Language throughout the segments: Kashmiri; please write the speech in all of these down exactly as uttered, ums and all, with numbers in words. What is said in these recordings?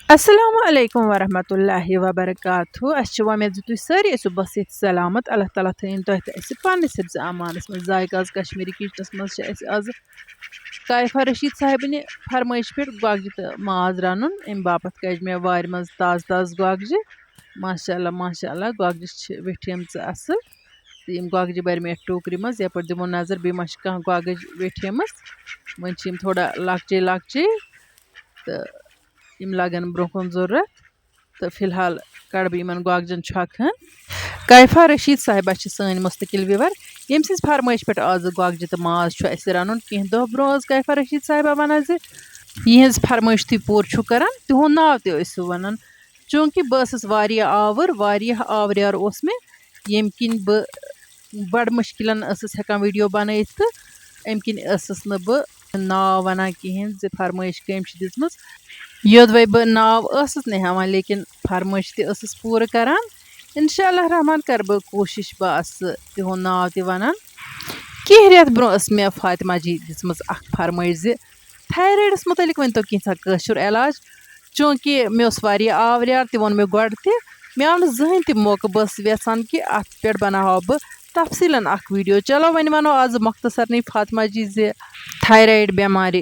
السلام علیکم ورحمۃ اللہ وبرکاتہ۔ اَسہِ چھِ وۄمید زِ تُہۍ سٲری ٲسِو بس ییٚتہِ سلامت۔ اللہ تعالیٰ تھٲیِن تۄہہِ تہٕ اَسہِ پننِس حفظ امانس منٛز۔ ذایقہ آز کشمیٖری کچنس منٛز چھِ اَسہِ آز کایفہ رشید صاحبنہِ فرمٲیش پٮ۪ٹھ گۄگجہِ تہٕ ماز رَنُن۔ اَمہِ باپتھ کَجہِ مےٚ وارِ منٛز تازٕ تازٕ گۄگجہِ۔ ماشاء اللہ، ماشاء اللہ، گۄگجہِ چھِ ویٹھیمژٕ اَصٕل۔ تہٕ یِم گۄگجہِ بَرِ مےٚ یَتھ ٹوٗکرِ منٛز، یَپٲرۍ دِمو نظر، بیٚیہِ ما چھِ کانٛہہ گۄگٕج ویٹھیمٕژ۔ وۄنۍ چھِ یِم تھوڑا لۄکچے لۄکچے، تہٕ یِم لَگَن برٛونٛہہ کُن ضوٚرَتھ۔ تہٕ فی الحال کَڑٕ بہٕ یِمَن گۄگجَن چھۄکھ ہن۔ کیفہ رشید صاحبہ چھِ سٲنۍ مستقل viewer، ییٚمہِ سٕنٛزِ فرمٲیش پٮ۪ٹھ آزٕ گۄگجہِ تہٕ ماز چھُ اَسہِ رَنُن۔ کینٛہہ دۄہ برٛونٛہہ ٲس کیفہ رشید صاحبہ وَنان زِ یِہٕنٛز فرمٲیش تُہۍ پوٗرٕ چھِو کَران، تِہُنٛد ناو تہِ ٲسِو وَنان۔ چوٗنٛکہِ بہٕ ٲسٕس واریاہ آوُر، واریاہ آوریٛار اوس مےٚ، ییٚمہِ کِنۍ بہٕ بَڑٕ مُشکِلَن ٲسٕس ہٮ۪کان video بَنٲیِتھ، تہٕ اَمہِ کِنۍ ٲسٕس نہٕ بہٕ ناو وَنان کِہیٖنۍ زِ فرمٲیش کٔمۍ چھِ دِژمٕژ۔ یوٚدوَے بہٕ ناو ٲسٕس نہٕ ہٮ۪وان، لیکن فرمٲیش تہِ ٲسٕس پوٗرٕ کَران۔ اِنشاء اللہ رحمان کَرٕ بہٕ کوٗشِش، بہٕ آسہٕ تِہُنٛد ناو تہِ وَنان۔ کینٛہہ رٮ۪تھ برٛونٛہہ ٲس مےٚ فاطمہ جی دِژمٕژ اَکھ فرمٲیش زِ تھایرایڈَس مُتعلِق ؤنۍتو کینٛژھا کٲشُر علاج، چوٗنٛکہِ مےٚ اوس واریاہ آوریٛار، تہِ ووٚن مےٚ گۄڈٕ تہِ۔ مےٚ آو نہٕ زٕہٕنۍ تہِ موقعہٕ، بہٕ ٲسٕس یَژھان کہِ اَتھ پٮ۪ٹھ بَناوہا بہٕ تفصیٖلَن اَکھ video۔ چلو، وۄنۍ وَنو آز مۄختصرنٕے فاطمہ جی زِ تھایرایڈ بٮ۪مارِ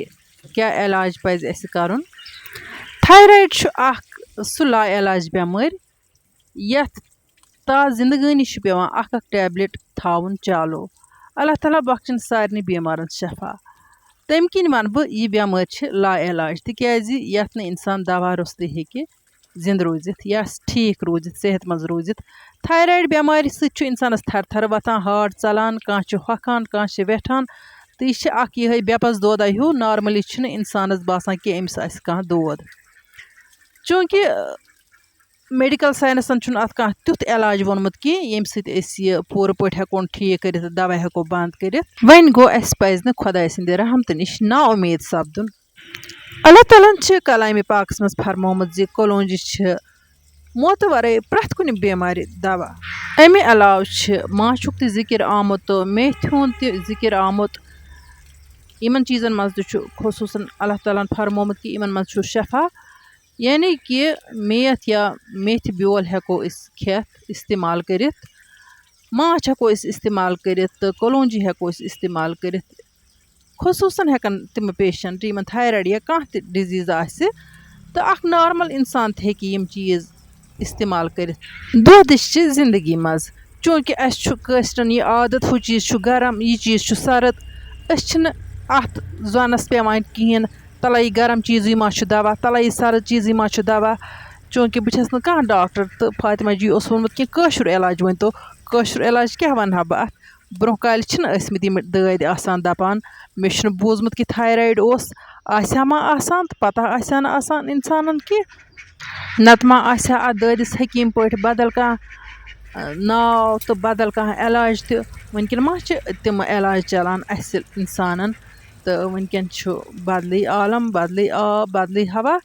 کیٛاہ علاج پَزِ اَسہِ کَرُن۔ تھایرایڈ چھُ اَکھ سُہ لا علاج بٮ۪مٲرۍ، یَتھ تا زِندگٲنی چھُ پٮ۪وان اَکھ اَکھ tablet تھاوُن چالو۔ اللہ تعالیٰ بخشن سارنٕے بیمارن شفا۔ تَمہِ کِنۍ وَنہٕ بہٕ، یہِ بٮ۪مٲرۍ چھِ لا علاج، تِکیٛازِ یَتھ نہٕ اِنسان دوا روٚستُے ہیٚکہِ زِندٕ روٗزِتھ یا ٹھیٖک روٗزِتھ، صحت منٛد روٗزِتھ۔ تھایرایڈ بٮ۪مارِ سۭتۍ چھُ اِنسانَس تھَرٕ تھَرٕ وۄتھان، heart ژَلان، کانٛہہ چھُ ہۄکھان، کانٛہہ چھِ وٮ۪ٹھان، تہٕ یہِ چھِ اَکھ یِہوٚے بے پَس دودا ہیوٗ۔ Normally چھُنہٕ اِنسانَس باسان کہِ أمِس آسہِ کانٛہہ دود، چوٗنٛکہِ medical scienceن چھُنہٕ اَتھ کانٛہہ تیُتھ علاج ووٚنمُت کینٛہہ، ییٚمہِ سۭتۍ أسۍ یہِ پوٗرٕ پٲٹھۍ ہٮ۪کون ٹھیٖک کٔرِتھ، دوا ہٮ۪کو بنٛد کٔرِتھ۔ وۄنۍ گوٚو، اَسہِ پَزِ نہٕ خۄداے سٕنٛدِ رحمتہٕ نِش نا اُمید سپدُن۔ اللہ تعالیٰ ہن چھِ کلامِ پاکس منٛز فرمومُت زِ کولونجی چھِ موتہٕ ورٲے پرٛٮ۪تھ کُنہِ بٮ۪مارِ دوا۔ اَمہِ علاوٕ چھِ ماچھُک تہِ ذِکِر آمُت تہٕ میتھِ ہُنٛد تہِ ذِکِر آمُت۔ یِمن چیٖزن منٛز تہِ چھُ خصوٗصن اللہ تعالیٰ ہن فرمومُت کہِ یِمن منٛز چھُ شفا۔ یعنی کہِ میتھ یا میتھِ بیول ہٮ۪کو أسۍ کھٮ۪تھ، استعمال کٔرِتھ، ماچھ ہٮ۪کو أسۍ استعمال کٔرِتھ تہٕ کولونجی ہٮ۪کو أسۍ استعمال کٔرِتھ۔ خصوٗصاً ہٮ۪کَن تِم patient یِمَن thyroid یا کانٛہہ تہِ disease آسہِ، تہٕ اَکھ normal اِنسان تہِ ہیٚکہِ یِم چیٖز استعمال کٔرِتھ دۄہ دِش چہِ زِندگی منٛز۔ چوٗنٛکہِ اَسہِ چھُ کٲشرٮ۪ن یہِ عادت، ہُہ چیٖز چھُ گرم، یہِ چیٖز چھُ سرد، أسۍ چھِنہٕ اَتھ زۄنَس پٮ۪وان کِہیٖنۍ، تَلَے یہِ گرم چیٖزٕے ما چھُ دوا، تَلَے یہِ سرد چیٖزٕے ما چھُ دوا۔ چوٗنٛکہِ بہٕ چھَس نہٕ کانٛہہ ڈاکٹر، تہٕ فاطمہ جی اوس ووٚنمُت کہِ کٲشُر علاج ؤنۍتو، کٲشُر علاج کیٛاہ وَنہٕ ہا بہٕ اَتھ؟ برٛونٛہہ کالہِ چھِنہٕ ٲسۍمٕتۍ یِم دٲدۍ آسان دَپان، مےٚ چھُنہٕ بوٗزمُت کہِ thyroid اوس، آسہِ ہا ما آسان تہٕ پَتہ آسہِ ہا نہٕ آسان اِنسانَن کینٛہہ، نَتہٕ ما آسہِ ہا اَتھ دٲدِس حکیٖم پٲٹھۍ بدل کانٛہہ، اَ، ناو تہٕ بدل کانٛہہ علاج تہِ۔ وٕنکٮ۪ن ما چھِ تِم علاج چَلان اَسہِ اِنسانَن؟ تہٕ وٕنکٮ۪ن چھُ بدلٕے عالم، بدلٕے آب، بدلٕے ہوا۔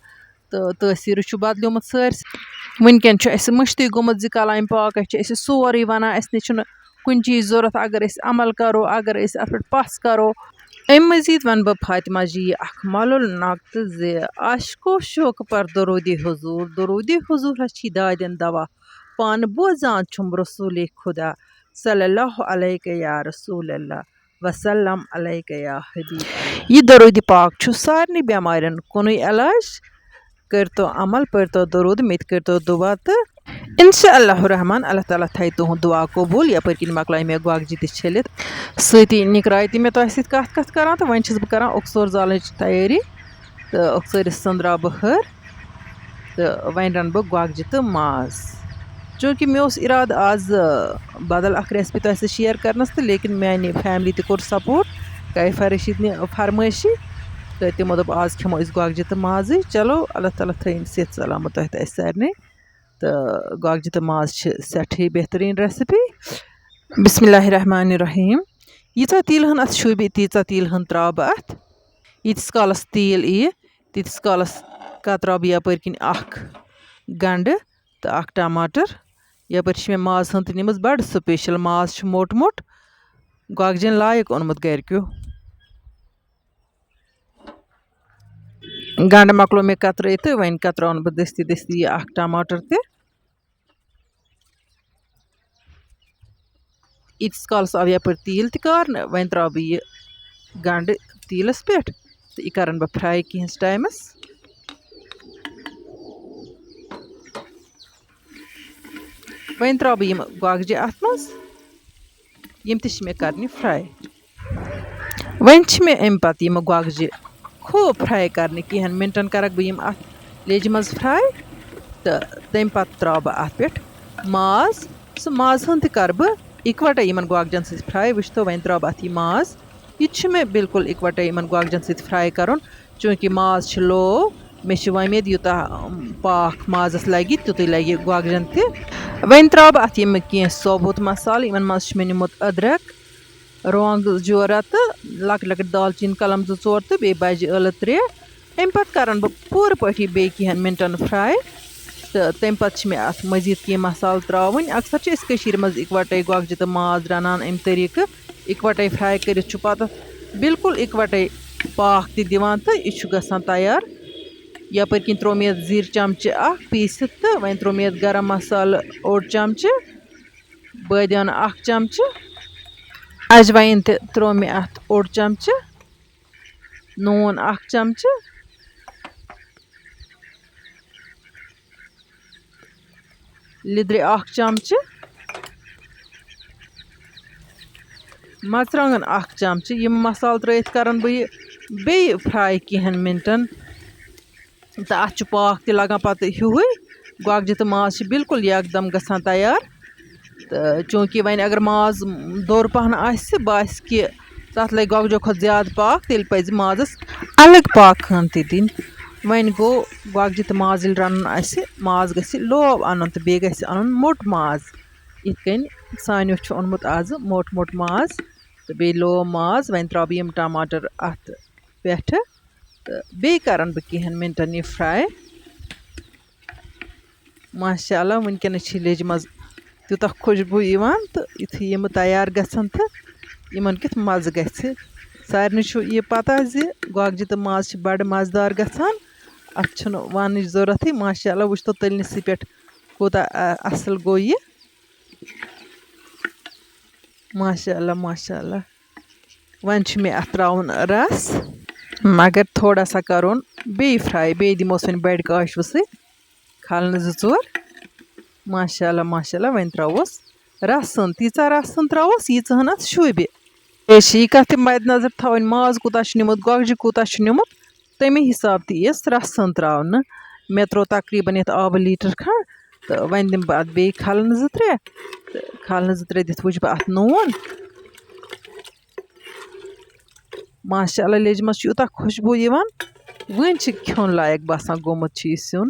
تہٕ تٲثیٖرٕ چھُ بدلیومُت سٲرسٕے۔ وٕنکٮ۪ن چھُ اَسہِ مٔشتٕے گوٚمُت زِ کلامِ پاکَس چھِ اَسہِ سورُے وَنان، اَسہِ نِش چھُنہٕ کُنہِ چیٖزٕچ ضوٚرَتھ۔ اگر أسۍ عمل کَرو، اگر أسۍ اَتھ پٮ۪ٹھ پَژھ کَرو، اَمہِ مٔزیٖد وَنہٕ بہٕ فاطمہ جی یہِ اَکھ مۄلُل نۄقطہٕ زِ عاشقو شوق پر درودِ حضور، درودِ حضور ہا چھی دادٮ۪ن دوا، پانہٕ بوزان چھُم رسولِ خدا صلی اللہ علیہ یا رسول اللہ وسلم علیہ یا حبیب اللہ۔ یہِ درودِ پاک چھُ سارنٕے بٮ۪مارٮ۪ن کُنُے علاج۔ کٔرۍتو عمل، پٔرۍتو درود، مےٚ تہِ کٔرۍتو دُعا تہٕ اِنشاء اللہ الرحمن، اللہ تعالیٰ تھایہِ تُہُنٛد دُعا قبوٗل۔ یَپٲرۍ کِنۍ مۄکلایہِ مےٚ گۄگجہِ تہِ چھٔلِتھ، سۭتی نِکرایہِ تہِ مےٚ تۄہہِ سۭتۍ کَتھ کَتھ کَران، تہٕ وۄنۍ چھَس بہٕ کَران اوٚکژور زالنٕچ تیٲری، تہٕ اوٚکژٲرِس ژٔنٛدراو بہٕ ۂر، تہٕ وۄنۍ رَنہٕ بہٕ گۄگجہِ تہٕ ماز۔ چوٗنٛکہِ مےٚ اوس اِرادٕ آز، آ، بدل اَکھ recipe تۄہہِ سۭتۍ share کَرنَس، تہٕ لیکِن میٛانہِ family تہِ کوٚر support کیفہ رشیٖدنہِ فرمٲیشی، تہٕ تِمو دوٚپ، آز کھٮ۪مو أسۍ گۄگجہِ تہٕ مازٕے۔ چلو، اللہ تعالیٰ تھٲیِن صحت سلامت تۄہہِ تہٕ اَسہِ سارنٕے۔ تہٕ گۄگجہِ تہٕ ماز چھِ سٮ۪ٹھٕے بہتریٖن recipe۔ بسم اللہ الرحمن الرحیم۔ ییٖژاہ تیٖلہٕ ہن اَتھ شوٗبہِ، تیٖژاہ تیٖلہٕ ہن ترٛاوٕ بہٕ اَتھ۔ ییٖتِس کالَس تیٖل یِیہِ، تیٖتِس کالَس کَتراوٕ بہٕ یَپٲرۍ کِنۍ اَکھ گَنٛڈٕ تہٕ اَکھ ٹماٹر۔ یَپٲرۍ چھِ مےٚ ماز ہن تہِ نِمٕژ بَڑٕ special، ماز چھُ موٚٹ موٚٹ، گۄگجَن لایق اوٚنمُت گَرِکیو۔ گنٛڈٕ مۄکلو مےٚ کترٲوِتھ تہٕ وۄنۍ کتراوَن بہٕ دٔستی دٔستی یہِ اکھ ٹماٹر تہِ۔ ییٖتِس کالس آو یپٲرۍ تیٖل تہِ کارنہٕ، وۄنۍ ترٛاوٕ بہٕ یہِ گنٛڈٕ تیٖلس پٮ۪ٹھ تہٕ یہِ کرن بہٕ fry کینٛہس ٹایمس۔ وۄنۍ ترٛاوٕ بہٕ یِم گۄگجہِ اتھ منٛز، یِم تہِ چھِ مےٚ کرنہِ fry۔ وۄنۍ چھِ مےٚ اَمہِ پتہٕ یِم گۄگجہِ خوب fry کرنہِ، کینٛہن منٹن کرکھ بہٕ یِم اتھ لیجہِ منٛز fry تہٕ تَمہِ پتہٕ ترٛاوٕ بہٕ اتھ پٮ۪ٹھ ماز۔ سُہ ماز ہن تہِ کرٕ بہٕ اِکوٹے یِمن گۄگجن سۭتۍ fry۔ وٕچھتو، وۄنۍ ترٛاوٕ بہٕ اتھ یہِ ماز۔ یہِ تہِ چھُ مےٚ بالکل اِکوٹے یِمن گۄگجن سۭتۍ fry کرُن، چوٗنٛکہِ ماز چھُ low۔ مےٚ چھِ وۄمید یوٗتاہ، اَم، پاکھ مازس لگہِ، تیُتُے لگہِ گۄگجن تہِ۔ وۄنۍ ترٛاوٕ بہٕ اتھ یِم کینٛہہ ثوبوٗت مسالہٕ۔ یِمن منٛز چھُ مےٚ نیوٗمُت أدرکھ، رۄنٛگ زیورہ تہٕ لۄکٕٹۍ لۄکٕٹۍ دالچیٖن کلم زٕ ژور تہٕ بیٚیہِ بجہِ ٲلہٕ ترٛےٚ۔ اَمہِ پتہٕ کرن بہٕ پوٗرٕ پٲٹھۍ یہِ بیٚیہِ کینٛہن منٹن fry تہٕ تَمہِ پتہٕ چھِ مےٚ اتھ مزید کینٛہہ مسالہٕ ترٛاوٕنۍ۔ اکثر چھِ أسۍ کٔشیٖرِ منٛز اِکوٹے گۄگجہِ تہٕ ماز رنان اَمہِ طریٖقہٕ، اِکوٹے fry کٔرِتھ چھُ پتہٕ بالکل اِکوٹے پاکھ تہِ دِوان تہٕ یہِ چھُ گژھان تیار۔ یپٲرۍ کِنۍ ترٛوو مےٚ یَتھ زِرۍ چمچہٕ اکھ پیٖسِتھ تہٕ وۄنۍ ترٛوو مےٚ یَتھ گرم مسالہٕ اوٚڑ چمچہٕ، بٲدیانہٕ اکھ چمچہٕ، اجوایِن تہِ ترٛوو مےٚ اتھ اوٚڑ چمچہٕ، نوٗن اکھ چمچہٕ، لیٚدرِ اکھ چمچہٕ، مرژٕوانٛگن اکھ چمچہٕ۔ یِم مسالہٕ ترٲوِتھ کرن بہٕ یہِ بیٚیہِ fry کینٛہن منٹن۔ تہٕ اَتھ چھُ پاکھ تہِ لَگان پَتہٕ ہیُوٕے۔ گۄگجہِ تہٕ ماز چھِ بالکل یَکدَم گژھان تیار۔ تہٕ چوٗنٛکہِ وۄنۍ اگر ماز دوٚر پَہَن آسہِ، باسہِ کہِ تَتھ لَگہِ گۄگجو کھۄتہٕ زیادٕ پاکھ، تیٚلہِ پَزِ مازَس الگ پاکھ ہَن تہِ دِنۍ۔ وۄنۍ گوٚو، گۄگجہِ تہٕ ماز ییٚلہِ رَنُن آسہِ، ماز گژھِ لوو اَنُن تہٕ بیٚیہِ گژھِ اَنُن موٚٹ ماز۔ یِتھ کٔنۍ سانیو چھُ اوٚنمُت آزٕ موٚٹ موٚٹ ماز تہٕ بیٚیہِ لوو ماز۔ وۄنۍ ترٛاوٕ بہٕ یِم ٹماٹر اَتھ پٮ۪ٹھٕ۔ تہٕ بیٚیہِ کَرَن بہٕ کینٛہَن مِنٹَن یہِ fry۔ ماشاء اللہ، وٕنکیٚنَس چھِ لیٚجہِ منٛز تیوٗتاہ خوشبوٗ یِوان، تہٕ یُتھُے یِم تیار گژھن تہٕ یِمَن کیُتھ مَزٕ گژھِ۔ سارنٕے چھُ یہِ پَتہ زِ گۄگجہِ تہٕ ماز چھِ بَڑٕ مَزٕدار گژھان، اَتھ چھُنہٕ وَننٕچ ضوٚرَتھٕے۔ ماشاء اللہ، وٕچھتو تٔلنِسٕے پٮ۪ٹھ کوٗتاہ، آ، اَصٕل گوٚو یہِ۔ ماشاء اللہ، ماشاء اللہ۔ وۄنۍ چھُ مےٚ اَتھ ترٛاوُن رَس، مگر تھوڑا سا کَرُن بیٚیہِ fry، بیٚیہِ دِموس وۄنۍ بَڑِ کاشوٕ سۭتۍ کھالنہٕ زٕ ژور۔ ماشاء اللہ، ماشاء اللہ، وۄنۍ ترٛاووس رَسَن، تیٖژاہ رَسَن ترٛاووس، ییٖژاہ ہن اَتھ شوٗبہِ۔ بیٚیہِ چھِ یہِ کَتھ تہِ مَدِ نظر تھاوٕنۍ، ماز کوٗتاہ چھُ نیوٗمُت، گۄگجہِ کوٗتاہ چھُ نیوٗمُت، تَمے حِساب تہِ یِیَس رَسَن ترٛاونہٕ۔ مےٚ ترٛوو تقریٖباً یَتھ آبہٕ لیٖٹر کھنٛڈ، تہٕ وۄنۍ دِمہٕ بہٕ اَتھ بیٚیہِ کھالنہٕ زٕ ترٛےٚ، تہٕ کھالنہٕ زٕ ترٛےٚ دِتھ وٕچھٕ بہٕ اَتھ نوٗن۔ ماشاء اللہ، لیٚجہِ منٛز چھُ یوٗتاہ خوشبوٗ یِوان، وٕنۍ چھِ کھیوٚن لایق باسان گوٚمُت چھُ یہِ سیُن۔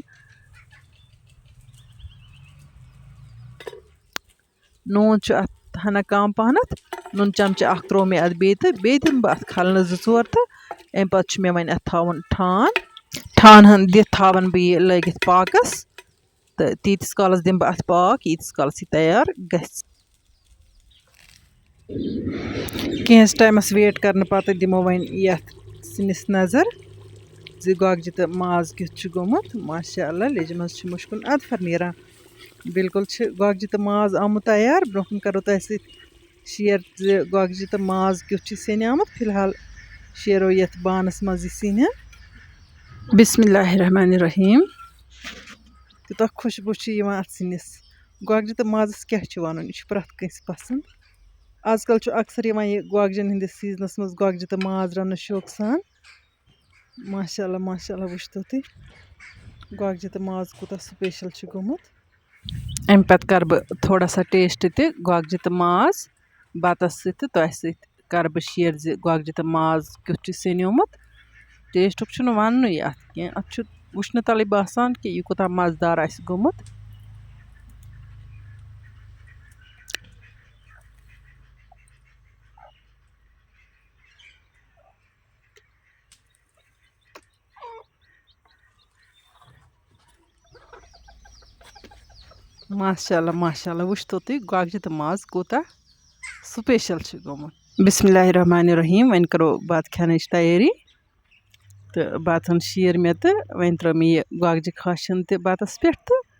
نوٗن چھُ اَتھ ہنا کَم پَہنَتھ، نُن چمچہٕ اَکھ ترٛوو مےٚ اَتھ بیٚیہِ، تہٕ بیٚیہِ دِمہٕ بہٕ اَتھ کھالنہٕ زٕ ژور، تہٕ اَمہِ پَتہٕ چھُ مےٚ وۄنۍ اَتھ تھاوُن ٹھان۔ ٹھان ہن دِتھ تھاوَن بہٕ یہِ لٲگِتھ پاکَس، تہٕ تیٖتِس کالَس دِمہٕ بہٕ اَتھ پاکھ، ییٖتِس کالَس یہِ تیار گژھِ۔ کینٛہَس ٹایمَس wait کرنہٕ پَتہٕ دِمو وۄنۍ یَتھ سِنِس نظر زِ گۄگجہِ تہٕ ماز کیُتھ چھُ گوٚمُت۔ ماشاء اللہ، لیٚجہِ منٛز چھُ مُشکُن اَدفر نیران۔ بالکل چھِ گۄگجہِ تہٕ ماز آمُت تیار۔ برٛونٛہہ کُن کَرو تۄہہِ سۭتۍ share زِ گۄگجہِ تہٕ ماز کیُتھ چھُ سیٚنیومُت۔ فی الحال شیرو یَتھ بانَس منٛز یہِ سِنۍ۔ بسم اللہ الرحمن الرحیم۔ تیوٗتاہ خوشبوٗ چھُ یِوان اَتھ سِنِس۔ گۄگجہِ تہٕ مازَس کیٛاہ چھُ وَنُن، یہِ چھُ پرٛٮ۪تھ کٲنٛسہِ پَسنٛد۔ آز کل چھُ اکثر یِوان یہِ گۄگجن ہٕنٛدِس seasonس منٛز گۄگجہِ تہٕ ماز رَننہٕ شوقہٕ سان۔ ماشاء اللہ، ماشاء اللہ، وٕچھتو تُہۍ گۄگجہِ تہٕ ماز کوٗتاہ special چھُ گوٚمُت۔ اَمہِ پتہٕ کَرٕ بہٕ تھوڑا سا taste تہِ گۄگجہِ تہٕ ماز بَتَس سۭتۍ تہٕ تۄہہِ سۭتۍ۔ کَرٕ بہٕ share زِ گۄگجہِ تہٕ ماز کیُتھ چھُ سیٚنیومُت۔ Tasteُک چھُنہٕ وَننُے اَتھ کینٛہہ، اَتھ چھُ وٕچھنہٕ تَلٕے باسان کہِ یہِ کوٗتاہ مَزٕدار آسہِ گوٚمُت۔ ماشاء اللہ، ماشاء اللہ، وٕچھتو تُہۍ گۄگجہِ تہٕ ماز کوٗتاہ special چھُ گوٚمُت۔ بسم اللہ الرحمن الرحیم، وۄنۍ کرو بَتہٕ کھٮ۪نٕچ تیٲری۔ تہٕ بَتہٕ ہن شیٖر مےٚ تہٕ وۄنۍ ترٲو مےٚ یہِ گۄگجہِ خاشن تہِ بَتَس پٮ۪ٹھ تہٕ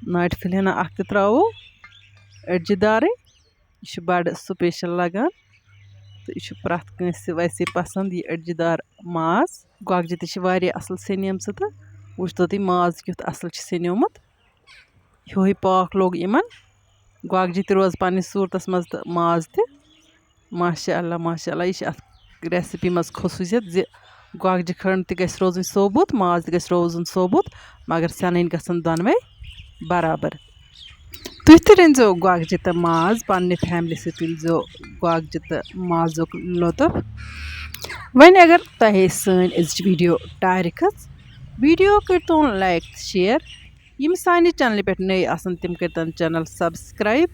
ناٹہِ پھٔلۍ ہنا اَکھ تہِ ترٛاوو أڈجہِ دارٕے۔ یہِ چھُ بَڑٕ special لَگان تہٕ یہِ چھُ پرٛٮ۪تھ کٲنٛسہِ ویسے پَسنٛد یہِ أڈجہِ دار ماز۔ گۄگجہِ تہِ چھِ واریاہ اَصٕل سیٚنیمژٕ تہٕ وٕچھتو تُہۍ ماز کیُتھ اَصٕل چھِ سیٚنیومُت۔ ہیوٚہے پاکھ لوٚگ یِمَن۔ گۄگجہِ تہِ روزٕ پنٛنِس صوٗرتَس منٛز تہٕ ماز تہِ۔ ماشاء اللہ، ماشاء اللہ، یہِ چھِ اَتھ recipe منٛز خصوٗصیت زِ گۄگجہِ کھنٛڈ تہِ گژھِ روزٕنۍ ثوبوٗت، ماز تہِ گژھِ روزُن ثوبوٗت، مگر سیٚنٕنۍ گژھن دۄنوَے برابر۔ تُہۍ تہِ رٔنۍزیو گۄگجہِ تہٕ ماز، پنٛنہِ family سۭتۍ تُلۍزیو گۄگجہِ تہٕ مازُک لطف۔ وۄنۍ اگر تۄہہِ سٲنۍ أزِچ video ٹارِ کھٔژ، video کٔرۍتون like تہٕ share۔ یِم سانہِ channelہِ پٮ۪ٹھ نٔے آسَن، تِم کٔرۍتَن channel subscribe،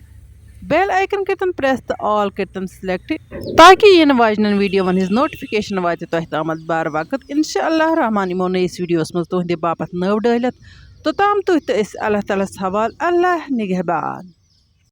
bell icon کٔرۍتَن press تہٕ all کٔرۍتَن select، تاکہِ یِنہٕ واجنٮ۪ن videoوَن ہٕنٛز notification واتہِ تۄہہِ تامَتھ بر وقت۔ اِنشاء اللہ الرحمن یِمو نٔیِس videoوَس منٛز تُہٕنٛدِ باپَتھ نٔو ڈٲلِتھ۔ توٚتام تُہۍ تہٕ أسۍ اللہ تعالیٰ ہَس حوالہٕ۔ اللہ نگہبان۔